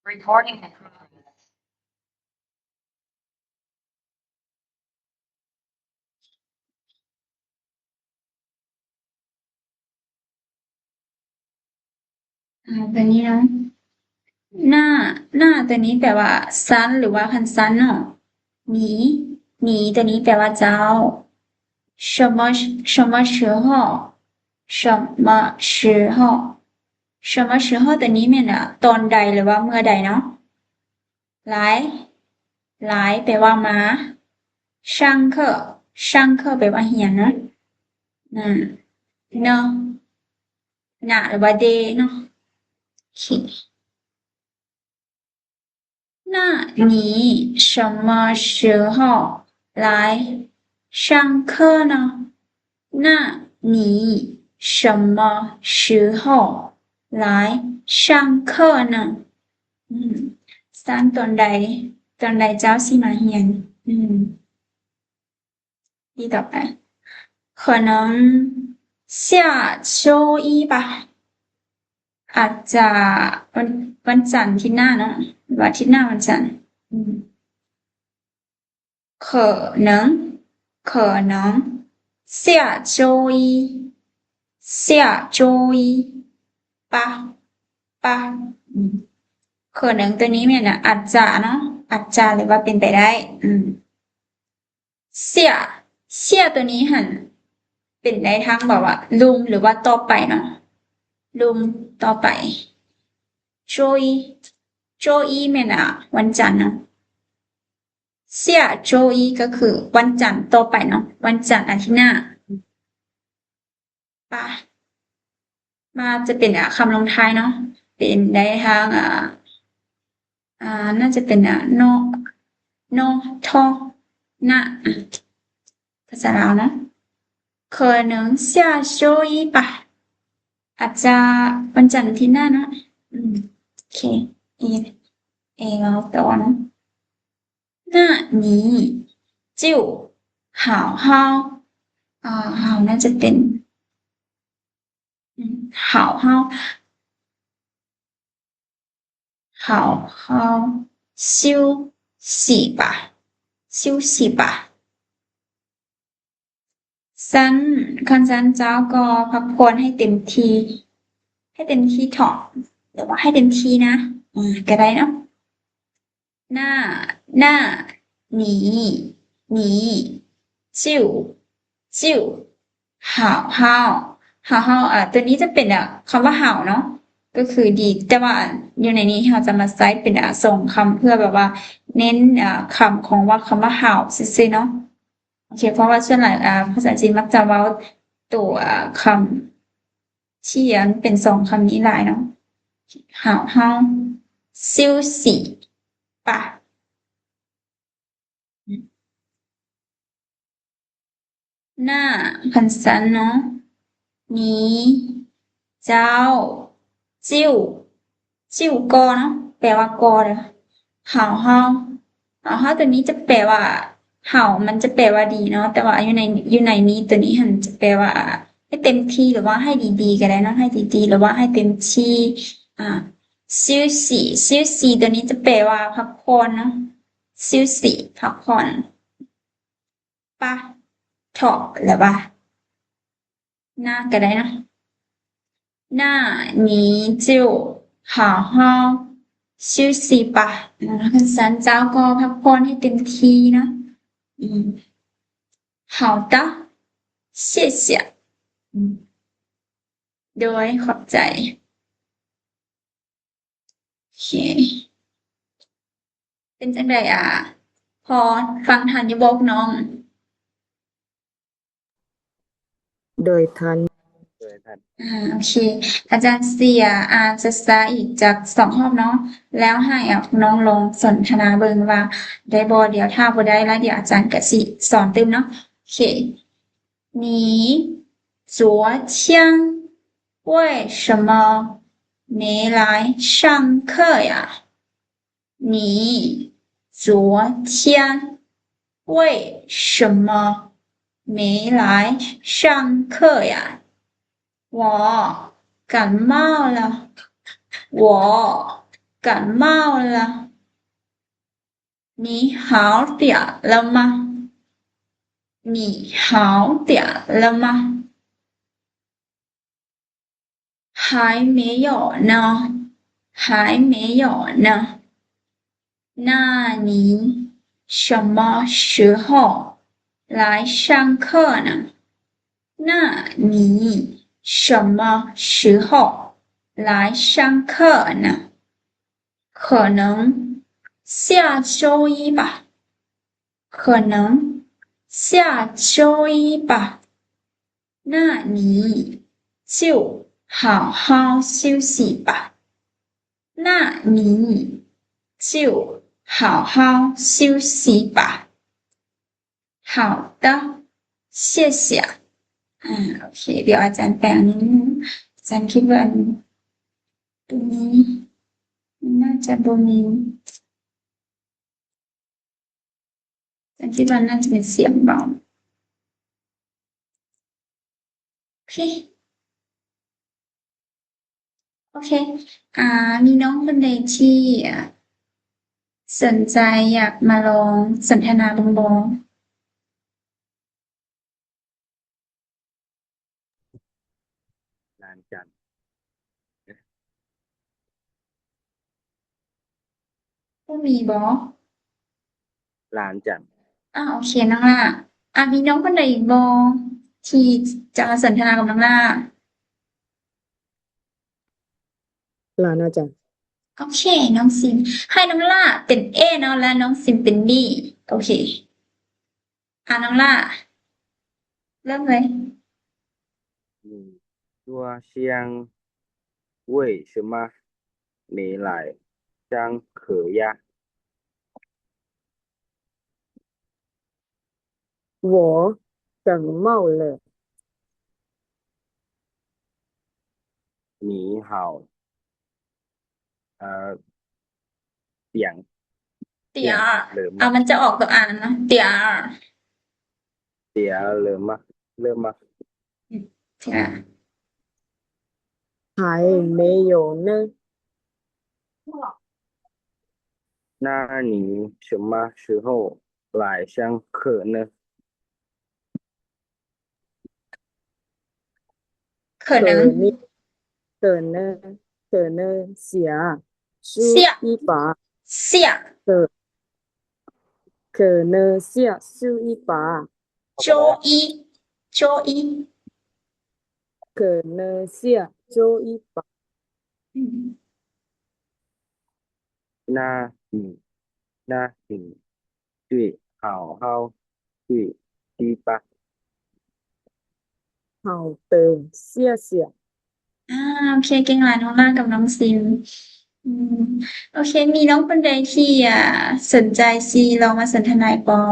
Recording in progress. ອາ ຕົວນີ້ເນາະ ໜ້າ ໜ້າຕົວນີ້ແປວ່າຊັ້ນ ຫຼືວ່າຄັນຊັ້ນເນາະ ໜີ ໜີຕົວນີ້ແປວ່າເຈົ້າ 什么 什么时候 什么时候 什么时候 ຕົວນີ້ແມ່ນ ອາ ຕອນໃດ ຫຼືວ່າເມື່ອໃດເນາະ. 来 来 ແປວ່າມາ 上课 上课 ແປວ່າຮຽນເນາະ ອາ 呢 呢 ຫຼືວ່າ 的 ເນາະ ໂອເຄ. 那你什么时候来上课呢？那你什么时候来上课呢？ ອືມ ຊັ້ນຕອນໃດ ຕອນໃດເຈົ້າຊິມາຮຽນ? ອືມ ດີຕໍ່ໄປ 可能下周一吧 ອາດຈະວັນ ວັນຈັນທິດໜ້າເນາະ ຫຼືວ່າທິດໜ້າວັນຈັນ ອືມ 可能 可能下周一 下周一吧 吧 ອືມ 可能 ຕົວນີ້ແມ່ນ ອາດຈະເນາະ ອາດຈະ ຫຼືວ່າເປັນໄປໄດ້ ອືມ 下 下 ຕົວນີ້ຫັ້ນ ເປັນໄດ້ທັງແບບວ່າ ລຸ່ມ ຫຼືວ່າຕໍ່ໄປເນາະ ລຸ່ມຕໍ່ໄປ 周一 周一 ແມ່ນ ອາ ວັນຈັນເນາະ 下周一 ກໍຄືວັນຈັນຕໍ່ໄປເນາະ ວັນຈັນອາທິດໜ້າ 吧 ວ່າຈະເປັນ ອາ ຄຳລົງທ້າຍເນາະ ເປັນໄດ້ທັງ ອາ ອາ ໜ້າຈະເປັນ ອາ โน โน โท ນະ ອາ ພາສາລາວເນາະ 可能下周一吧 ອາດຈະວັນຈັນທິດໜ້າເນາະ ອືມ ໂອເຄ ເອ ເອ ເວົ້າຕໍ່ເນາະ 那你就好好 ອາ 好 ໜ້າຈະເປັນ ອືມ 好好 好好休息吧 休息吧 ຊັ້ນ ຄັນຊັ້ນເຈົ້າກໍພັກຜ່ອນໃຫ້ເຕັມທີ່ ໃຫ້ເຕັມທີ່ເຖາະ ຫຼືວ່າໃຫ້ເຕັມທີ່ນະ ອາ ກໍໄດ້ເນາະ 那那你你就就好好好好 ອາ ຕົວນີ້ຈະເປັນ ອາ ຄຳວ່າ 好 ເນາະ ກໍຄືດີ ແຕ່ວ່າຢູ່ໃນນີ້ເຮົາຈະມາໃຊ້ເປັນ ອາ ສອງຄຳ ເພື່ອແບບວ່າເນັ້ນ ອາ ຄຳຂອງວ່າ ຄຳວ່າ 好 ຊື່ໆເນາະ ໂອເຄ ເພາະວ່າສ່ວນຫຼາຍ ອາ ພາສາຈີນມັກຈະເວົ້າໂຕ ອາ ຄຳທີ່ ອາ ເປັນສອງຄຳນີ້ຫຼາຍເນາະ 好好休息吧 那 ຄັນຊັ້ນເນາະ 你 ເຈົ້າ 就 就 ກໍເນາະ ແປວ່າກໍເດີ 好好好好 ຕົວນີ້ຈະແປວ່າ 好 ມັນຈະແປວ່າດີເນາະ ແຕ່ວ່າຢູ່ໃນ ຢູ່ໃນນີ້ ຕົວນີ້ຫັ້ນຈະແປວ່າໃຫ້ເຕັມທີ່ ຫຼືວ່າໃຫ້ດີໆກໍໄດ້ເນາະ ໃຫ້ດີໆ ຫຼືວ່າໃຫ້ເຕັມທີ່ ອາ 休息 休息 ຕົວນີ້ຈະແປວ່າພັກຜ່ອນເນາະ 休息 ພັກຜ່ອນ 吧 ເຖາະ ຫຼືວ່າ ນະ ກໍໄດ້ເນາະ 那你就好好休息吧 ອາ ຄັນຊັ້ນເຈົ້າກໍພັກຜ່ອນໃຫ້ເຕັມທີ່ເນາະ ອືມ 好的谢谢 ອືມ ໂດຍ ຂອບໃຈ ໂອເຄ ເປັນຈັ່ງໃດ ອາ ພໍຟັງທັນຢູ່ບໍ່ນ້ອງ? ໂດຍທ່ານ ໂດຍທ່ານ ອາ ໂອເຄ ອາຈານເສຍ ອາ ຈະສາອີກຈັກສອງຮອບເນາະ ແລ້ວໃຫ້ ອາ ນ້ອງລອງສົນທະນາເບິ່ງວ່າໄດ້ບໍ່ ດຽວຖ້າບໍ່ໄດ້ລະ ດຽວອາຈານກະຊິສອນຕື່ມເນາະ ໂອເຄ 你昨天为什么没来上课呀？ 你昨天为什么没来上课呀？我感冒了。我感冒了。你好点了吗？你好点了吗？还没有呢，还没有呢。那你什么时候来上课呢？那你什么时候来上课呢？可能下周一吧，可能下周一吧。那你就好好休息吧，那你就好好休息吧。好的，谢谢。 ອາ ໂອເຄ ດຽວອາຈານແປງນິດໜຶ່ງ. ອາຈານຄິດວ່າອັນ ຕົວນີ້ມັນໜ້າຈະບໍ່ມີ ອາຈານຄິດວ່າໜ້າຈະເປັນສຽງເບົາ. ໂອເຄ ໂອເຄ ອາ ມີນ້ອງຄົນໃດທີ່ ອາ ສົນໃຈຢາກມາລອງສົນທະນາເບິ່ງບໍ່? ລານຈັນ ບໍ່ມີບໍ? ລານຈັນ ອາ ໂອເຄ ນ້ອງຫຼ້າ. ອາ ມີນ້ອງຄົນໃດອີກບໍ່ ທີ່ຈະມາສົນທະນາກັບນ້ອງຫຼ້າ? ລານອາຈານ. ໂອເຄ ນ້ອງຊິມ ໃຫ້ນ້ອງຫຼ້າເປັນ A ເນາະ ແລະ ນ້ອງຊິມເປັນ B. ໂອເຄ ອາ ນ້ອງຫຼ້າ ເລີ່ມເລີຍ. 你昨天为什么没来上课呀？ 我感冒了。你好 ເອີ 点 点儿 点儿了吗？ ອາ ມັນຈະອອກຕົວ R ນຳເນາະ 点儿 点儿了吗？了吗？ 还没有呢。那你什么时候来上课呢？ 可能 可能 可能下周一吧。下 可 可能下周一吧。 周一 周一 可能下周一吧。 那你 那你 对，好好对，对吧？好的，谢谢。 ອາ ໂອເຄ ເກັ່ງຫຼາຍ ນ້ອງຫຼ້າກັບນ້ອງຊິມ. ອືມ ໂອເຄ ມີນ້ອງຄົນໃດທີ່ ອາ ສົນໃຈຊິລອງມາສົນທະນາອີກບໍ່?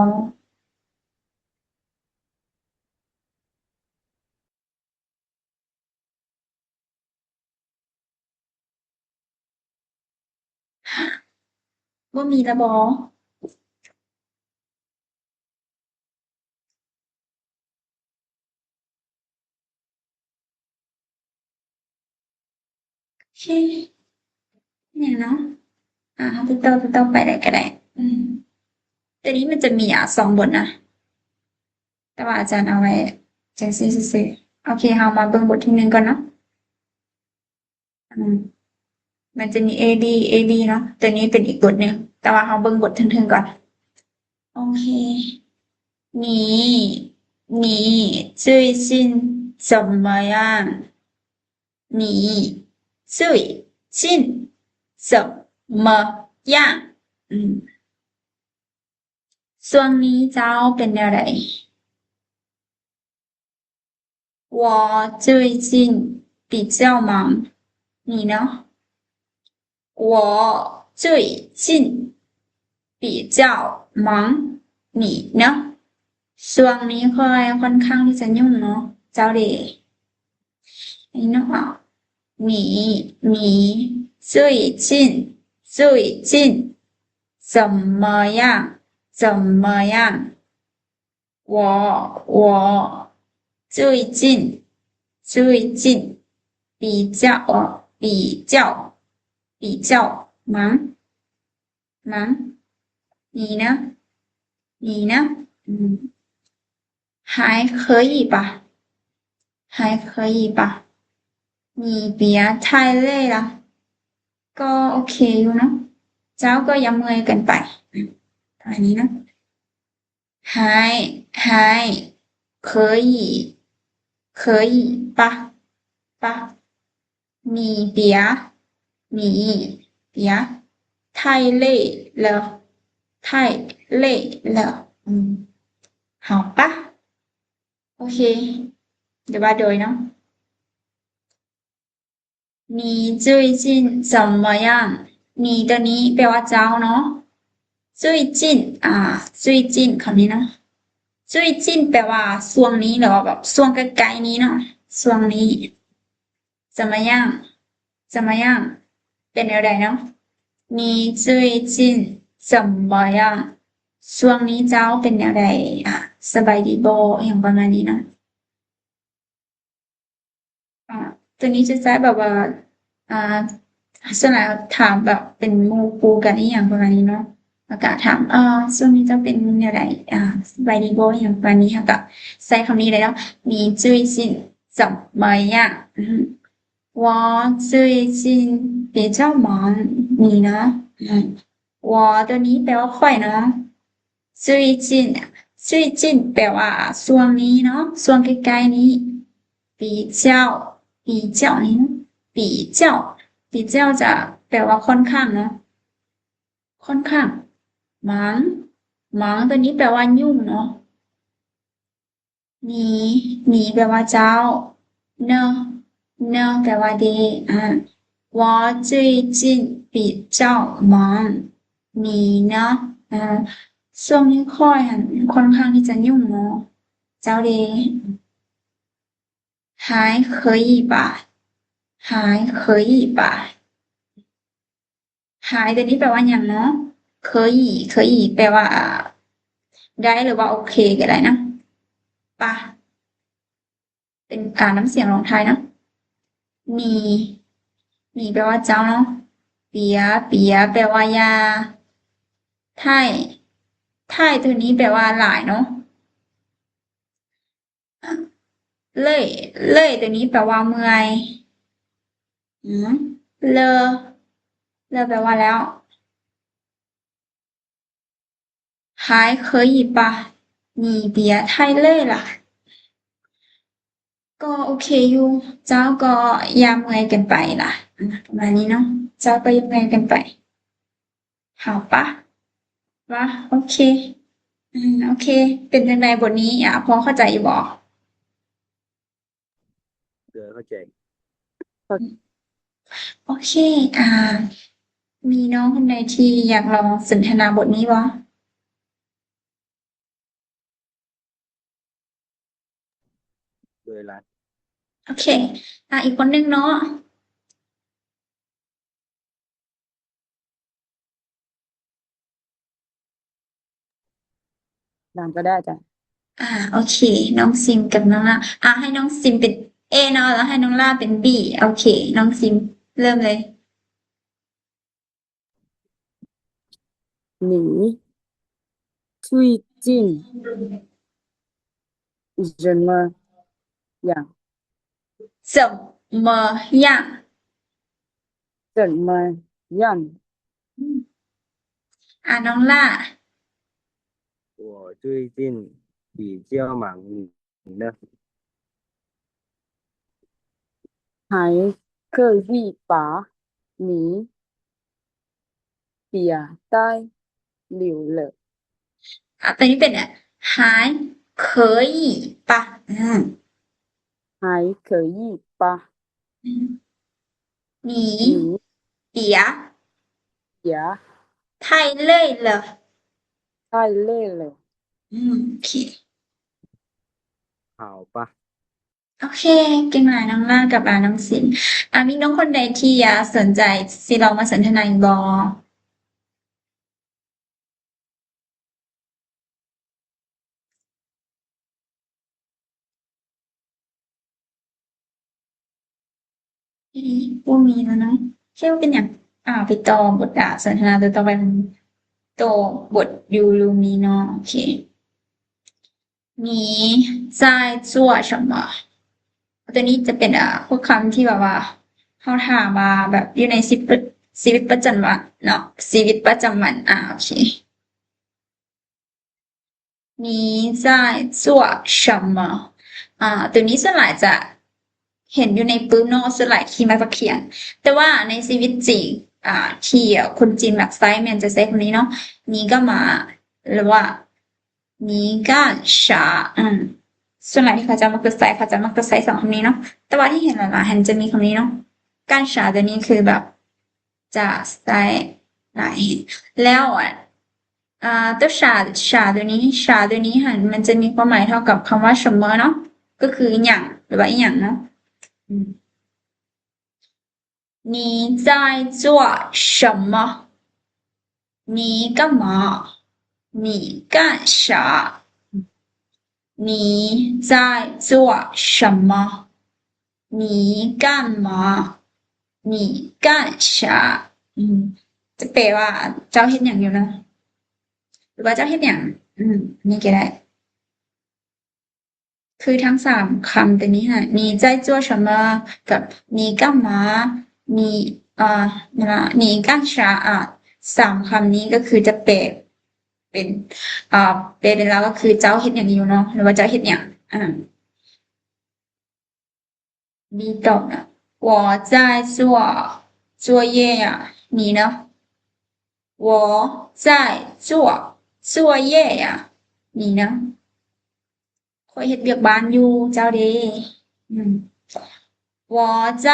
ບໍ່ມີລະບໍ? ໂອເຄ ຫຍັງເນາະ? ອາ ເຮົາຕິດຕໍ່ ຕິດຕໍ່ໄປໄດ້ກະໄດ້. ອືມ ໂຕນີ້ມັນຈະມີ ອາ ສອງບົດນະ ແຕ່ວ່າອາຈານເອົາໄວ້ຈັ່ງຊີ້ຊື່ໆ. ໂອເຄ ເຮົາມາເບິ່ງບົດທີໜຶ່ງກ່ອນເນາະ. ອືມ ມັນຈະມີ A B A B ເນາະ ໂຕນີ້ເປັນອີກບົດໜຶ່ງ ແຕ່ວ່າເຮົາເບິ່ງບົດເທິງໆກ່ອນ. ໂອເຄ 你 你最近怎么样? 你最近怎么样? ອືມ ຊ່ວງນີ້ເຈົ້າເປັນແນວໃດ? 我最近比较忙，你呢？我最近比较忙，你呢？ ຊ່ວງນີ້ຂ້ອຍຂ້ອນຂ້າງທີ່ຈະຫຍຸ້ງເນາະ ເຈົ້າເດ? ນີ້ເນາະ 你 你 最近 最近 怎么样 怎么样? 我 我 最近 最近 比较 比较 比较吗吗你呢你呢 อืม 还可以吧还可以吧你别太累了 ก็โอเคอยู่เนาะ เจ้าก็อย่าเมื่อยเกินไป อืม ประมาณนี้เนาะ 还还可以可以吧吧你别你别太累了太累了 อืม 好吧 โอเค เดี๋ยวว่าโดยเนาะ 你最近怎么样你ตัวนี้แปลว่าเจ้าเนาะ 最近 อ่า 最近 คำนี้เนาะ 最近 แปลว่าช่วงนี้ หรือว่าแบบช่วงใกล้ๆนี้เนาะ ช่วงนี้ 怎么样怎么样เป็นแนวใดเนาะ 你最近怎么样ช่วงนี้เจ้าเป็นแนวใด อ่า สบายดีบ่ อหยังประมาณนี้เนาะ ອ່າ ຕົວນີ້ຈະໃຊ້ແບບວ່າ ອ່າ ສ່ວນຫຼາຍຖາມແບບເປັນໝູ່ຄູ່ກັນອີ່ຫຍັງປະມານນີ້ເນາະ ແລ້ວກະຖາມ ເອີ ຊ່ວງນີ້ເຈົ້າເປັນແນວໃດ ອ່າ ສະບາຍດີບໍ່ ອີ່ຫຍັງປະມານນີ້ ເຮົາກະໃຊ້ຄຳນີ້ໄດ້ເນາະ 你最近怎么样 我最近比较忙你呢 我 ຕົວນີ້ແປວ່າຂ້ອຍເນາະ 最近 最近 ແປວ່າຊ່ວງນີ້ເນາະ ຊ່ວງໃກ້ໆນີ້ 比较 比较 ນີ້ 比较 比较 ຈະແປວ່າຂ້ອນຂ້າງເນາະ ຂ້ອນຂ້າງ 忙忙 ຕົວນີ້ແປວ່າຫຍຸ້ງເນາະ 你你 ແປວ່າເຈົ້າ 呢呢 ແປວ່າເດ ອ່າ 我最近比较忙你呢 ອ່າ ຊ່ວງນີ້ຂ້ອຍຫັ້ນຂ້ອນຂ້າງທີ່ຈະຫຍຸ້ງເນາະ ເຈົ້າເດ 还可以吧还可以吧 还 ຕົວນີ້ແປວ່າຫຍັງເນາະ 可以可以 ແປວ່າ ອ່າ ໄດ້ ຫຼືວ່າໂອເຄກໍໄດ້ນະ 吧 ເປັນ ອ່າ ນ້ຳສຽງລົງທ້າຍເນາະ 你你 ແປວ່າເຈົ້າເນາະ 别别 ແປວ່າຢ່າ 太太 ຕົວນີ້ແປວ່າຫຼາຍເນາະ 累累 ຕົວນີ້ແປວ່າເມື່ອຍ ອືມ 了了 ແປວ່າແລ້ວ 还可以吧你别太累了 ກໍໂອເຄຢູ່ ເຈົ້າກໍຢ່າເມື່ອຍເກີນໄປລະ ປະມານນີ້ເນາະ ເຈົ້າກໍຢ່າເມື່ອຍເກີນໄປ 好吧 ວ່າ ໂອເຄ ອືມ ໂອເຄ ເປັນຈັ່ງໃດບົດນີ້ ອາ ພໍເຂົ້າໃຈຢູ່ບໍ່? ເອີ ເຂົ້າໃຈ ໂອເຄ ອາ ມີນ້ອງຄົນໃດທີ່ຢາກລອງສົນທະນາບົດນີ້ບໍ່? ໂດຍລະ ໂອເຄ ອາ ອີກຄົນໜຶ່ງເນາະ ນຳກໍໄດ້ຈ້ະ ອາ ໂອເຄ ນ້ອງຊິມກັບນ້ອງລາ ອາ ໃຫ້ນ້ອງຊິມເປັນ A ເນາະ ແລ້ວໃຫ້ນ້ອງລາເປັນ B ໂອເຄ ນ້ອງຊິມເລີ່ມເລີຍ 你最近怎么样？怎么样？怎么样？ ອາ ນ້ອງລາ 我最近比较忙 呢？还可以吧，你别太累了。 ອາ ຕົວນີ້ເປັນ 还可以吧 ອືມ 还可以吧。 ອືມ 你 你 别 别 太累了。 太累了。 ອືມ ໂອເຄ 好吧。 ໂອເຄ ເກັ່ງຫຼາຍນ້ອງລາກັບ ອາ ນ້ອງຊິມ ອາ ມີນ້ອງຄົນໃດທີ່ ອາ ສົນໃຈຊິລອງມາສົນທະນາອີກບໍ່? ບໍ່ມີແລ້ວເນາະ ເຄ ບໍ່ເປັນຫຍັງ ອ ອ່າ ໄປຕໍ່ບົດ ອ່າ ສົນທະນາຕົວຕໍ່ໄປ ຕໍ່ບົດຢູ່ລຸ່ມນີ້ເນາະ. ໂອເຄ 你在做什么 ຕົວນີ້ຈະເປັນ ອ່າ ພວກຄຳທີ່ແບບວ່າ ເຮົາຖາມວ່າແບບຢູ່ໃນຊີວິດ ຊີວິດປະຈຳວັນເນາະ ຊີວິດປະຈຳວັນ. ອ່າ ໂອເຄ 你在做什么 ອ່າ ຕົວນີ້ສ່ວນຫຼາຍຈະເຫັນຢູ່ໃນປຶ້ມເນາະ ສ່ວນຫຼາຍທີ່ມາຈາກຂຽນ ແຕ່ວ່າໃນຊີວິດຈິງ ອ່າ ທີ່ຄົນຈີນມັກໃຊ້ແມ່ນຈະໃຊ້ຄຳນີ້ເນາະ 你干嘛 ຫຼືວ່າ 你干啥 ອືມ ສ່ວນຫຼາຍທີ່ເຂົາເຈົ້າມັກຈະໃຊ້ ເຂົາເຈົ້າມັກຈະໃຊ້ສອງຄຳນີ້ເນາະ ແຕ່ວ່າທີ່ເຫັນຫຼາຍໆຫັ້ນຈະມີຄຳນີ້ເນາະ 干啥 ຕົວນີ້ຄືແບບຈະໃຊ້ຫຼາຍ ແລ້ວ ອ່າ ຕົວ 啥 啥 ຕົວນີ້ 啥 ຕົວນີ້ຫັ້ນ ມັນຈະມີຄວາມໝາຍເທົ່າກັບຄຳວ່າ 什么 ເນາະ ກໍຄືຫຍັງ ຫຼືວ່າອີ່ຫຍັງເນາະ. อืม 你在做什么 你干嘛 你干啥 你在做什么 你干嘛 你干啥 ອືມ ຈະແປວ່າ ເຈົ້າເຮັດຫຍັງຢູ່ນະ ຫຼືວ່າເຈົ້າເຮັດຫຍັງ ອືມ ນີ້ກໍໄດ້ ຄືທັງສາມຄຳຕົວນີ້ຫັ້ນ 你在做什么 ກັບ 你干嘛 你 ອ່າ 你干啥 ອ່າ ສາມຄຳນີ້ກໍຄືຈະແປເປັນ ອ່າ ແປເປັນລາວກໍຄືເຈົ້າເຮັດຫຍັງຢູ່ເນາະ ຫຼືວ່າເຈົ້າເຮັດຫຍັງ ອ່າ B ຕອບນະ 我在做作业呀 你呢 我在做作业呀 你呢 ຂ້ອຍເຮັດວຽກບ້ານຢູ່ ເຈົ້າເດ ອືມ 我在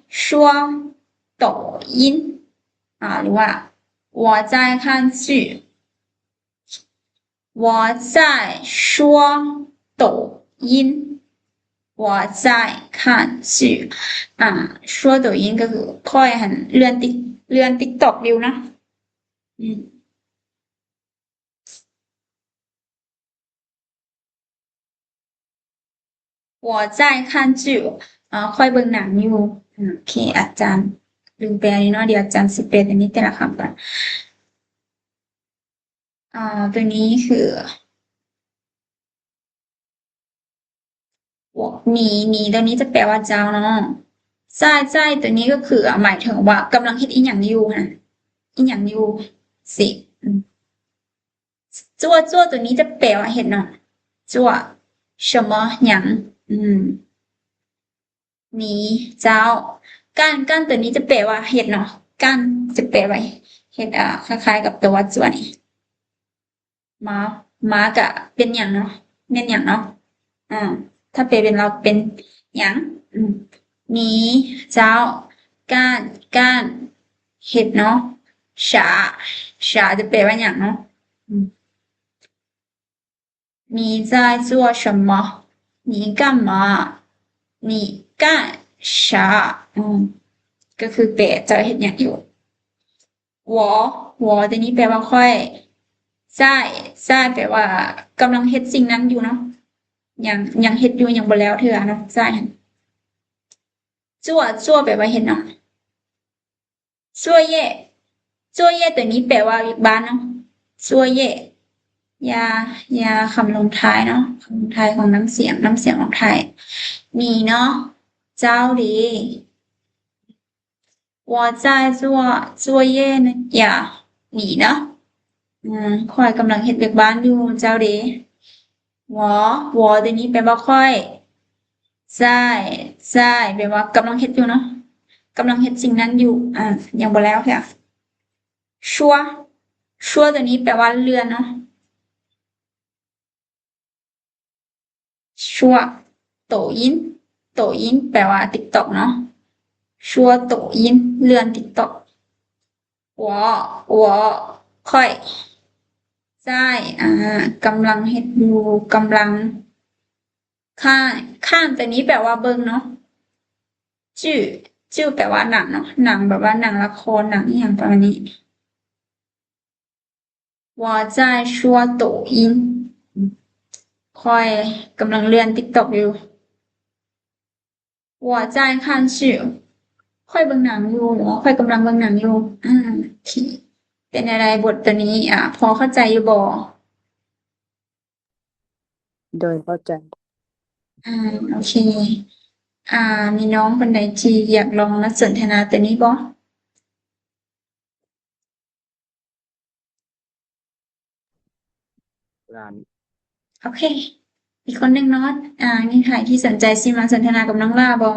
刷抖音 ອ່າ ຫຼືວ່າ 我在看剧 我在刷抖音 我在看剧 ອ່າ 刷抖音 ກໍຄືຂ້ອຍຫັ້ນເລື່ອນຕິກ ເລື່ອນຕິກຕັອກຢູ່ນະ ອືມ 我在看剧 ອ່າ ຂ້ອຍເບິ່ງໜັງຢູ່ ໂອເຄ ອາຈານລືມແປນີ້ເນາະ ດຽວອາຈານຊິແປຕົວນີ້ແຕ່ລະຄຳກ່ອນ ອ່າ ຕົວນີ້ຄື 你 你 ຕົວນີ້ຈະແປວ່າເຈົ້າເນາະ 在 在 ຕົວນີ້ກໍຄື ໝາຍເຖິງວ່າກຳລັງເຮັດອີ່ຫຍັງຢູ່ຫັ້ນ ອີ່ຫຍັງຢູ່ ຊິ ອືມ 做 做 ຕົວນີ້ຈະແປວ່າເຮັດເນາະ 做 什么 ຫຍັງ ອືມ 你 ເຈົ້າ 干 干 ຕົວນີ້ຈະແປວ່າເຮັດເນາະ 干 ຈະແປວ່າເຮັດ ອ່າ ຄ້າຍໆກັບຕົວ 做 ນີ້ 吗 吗 ກະເປັນຫຍັງເນາະ ແມ່ນຫຍັງເນາະ ອ່າ ຖ້າແປເປັນລາວເປັນຫຍັງ ອືມ 你 ເຈົ້າ 干 干 ເຮັດເນາະ 啥 啥 ຈະແປວ່າຫຍັງເນາະ ອືມ 你在做什么 你干嘛 你干啥 ອືມ ກໍຄືແປ ເຈົ້າເຮັດຫຍັງຢູ່ 我 我 ຕົວນີ້ແປວ່າຂ້ອຍ 在 在 ແປວ່າກຳລັງເຮັດສິ່ງນັ້ນຢູ່ເນາະ ຍັງ ຍັງເຮັດຢູ່ ຍັງບໍ່ແລ້ວເທື່ອເນາະ 在 做 做 ແປວ່າເຮັດເນາະ 作业 作业 ຕົວນີ້ແປວ່າວຽກບ້ານເນາະ 作业 ຢ່າ ຢ່າຄຳລົງທ້າຍເນາະ ຄຳລົງທ້າຍຂອງນ້ຳສຽງ ນ້ຳສຽງລົງທ້າຍ 你呢 ເຈົ້າເດ 我在做作业呀 你呢 ອືມ ຂ້ອຍກຳລັງເຮັດວຽກບ້ານຢູ່ ເຈົ້າເດ 我 我 ຕົວນີ້ແປວ່າຂ້ອຍ 在 在 ແປວ່າກຳລັງເຮັດຢູ່ເນາະ ກຳລັງເຮັດສິ່ງນັ້ນຢູ່ ອ່າ ຍັງບໍ່ແລ້ວເທື່ອ 刷 刷 ຕົວນີ້ແປວ່າເລື່ອນເນາະ 刷抖音 抖音 ແປວ່າຕິກຕັອກເນາະ 刷抖音 ເລື່ອນຕິກຕັອກ 我 我 ຂ້ອຍ 在 ອ່າ ກຳລັງເຮັດຢູ່ ກຳລັງ 看 看 ຕົວນີ້ແປວ່າເບິ່ງເນາະ 剧 剧 ແປວ່າໜັງເນາະ ໜັງ ແບບວ່າໜັງລະຄອນ ໜັງອີ່ຫຍັງປະມານນີ້ 我在刷抖音 ຂ້ອຍກຳລັງເລື່ອນຕິກຕັອກຢູ່ 我在看剧ຂ້ອຍເບິ່ງໜັງຢູ່ ຂ້ອຍກຳລັງເບິ່ງໜັງຢູ່. ອາ ໂອເຄ ເປັນແນວໃດບົດໂຕນີ້ ອາ ພໍເຂົ້າໃຈຢູ່ບໍ່? ໂດຍ ເຂົ້າໃຈ. ອາ ໂອເຄ ອາ ມີນ້ອງຄົນໃດທີ່ຢາກລອງມາສົນທະນາໂຕນີ້ບໍ່? ຫຼານ. ໂອເຄ ອີກຄົນໜຶ່ງເນາະ ອາ ມີໃຜທີ່ສົນໃຈຊິມາສົນທະນາກັບນ້ອງຫຼ້າບໍ່?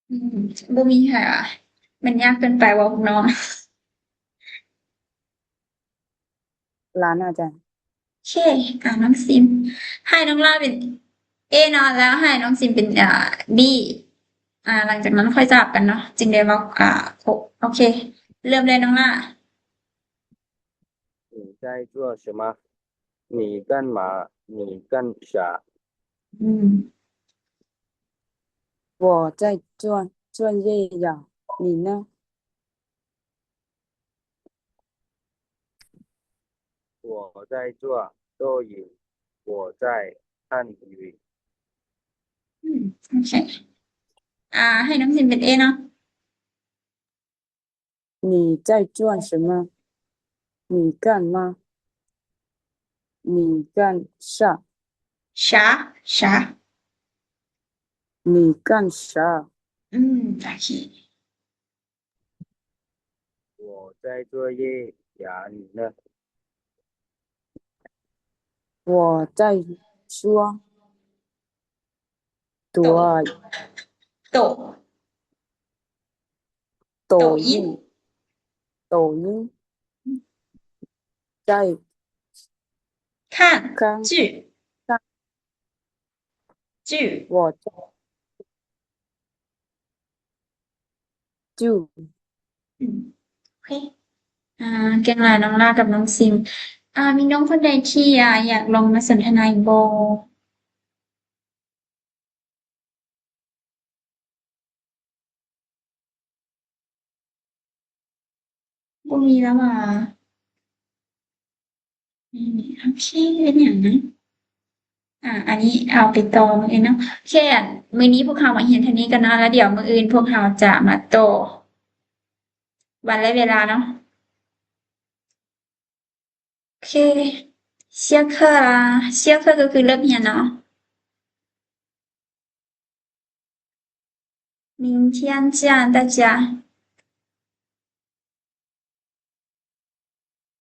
ອືມ ບໍ່ມີໃຜຫວາ? ມັນຍາກເກີນໄປບໍ່ພວກນ້ອງ? ຫຼານອາຈານ. ໂອເຄ ອາ ນ້ອງຊິມ ໃຫ້ນ້ອງຫຼ້າເປັນ A ເນາະ ແລ້ວໃຫ້ນ້ອງຊິມເປັນ ອາ B ອາ ຫຼັງຈາກນັ້ນຄ່ອຍສະຫຼັບກັນເນາະ ຈຶ່ງໄດ້ເວົ້າ ອາ ຄົບ. ໂອເຄ ເລີ່ມເລີຍນ້ອງຫຼ້າ. 你在做什么？你干嘛？你干啥？ ອືມ 我在做作业呀，你呢？ 我在做作业，我在看鱼。 ອືມ ໂອເຄ ອາ ໃຫ້ນ້ອງຊິມເປັນ A ເນາະ. 你在做什么？你干嘛？你干啥？啥？啥？你干啥？ ອືມ ໂອເຄ 我在作业呀，你呢？我在做抖抖抖音音抖音在看看剧看剧我在 อืม โอเค อ่า เก่งหลายน้องลากับน้องซิม อ่า มีน้องคนใดที่ อ่า อยากลองมาสนทนาอีกบ่? บ่มีแล้วหวา อืม โอเค เป็นหยังนะ อ่า อันนี้เอาไปต่อมื้ออื่นเนาะ โอเค มื้อนี้พวกเรามาเรียนเท่านี้ก่อนเนาะ แล้วเดี๋ยวมื้ออื่นพวกเราจะมาต่อ วันและเวลาเนาะ โอเค 下课啦 下课 ก็คือเลิกเรียนเนาะ 明天见大家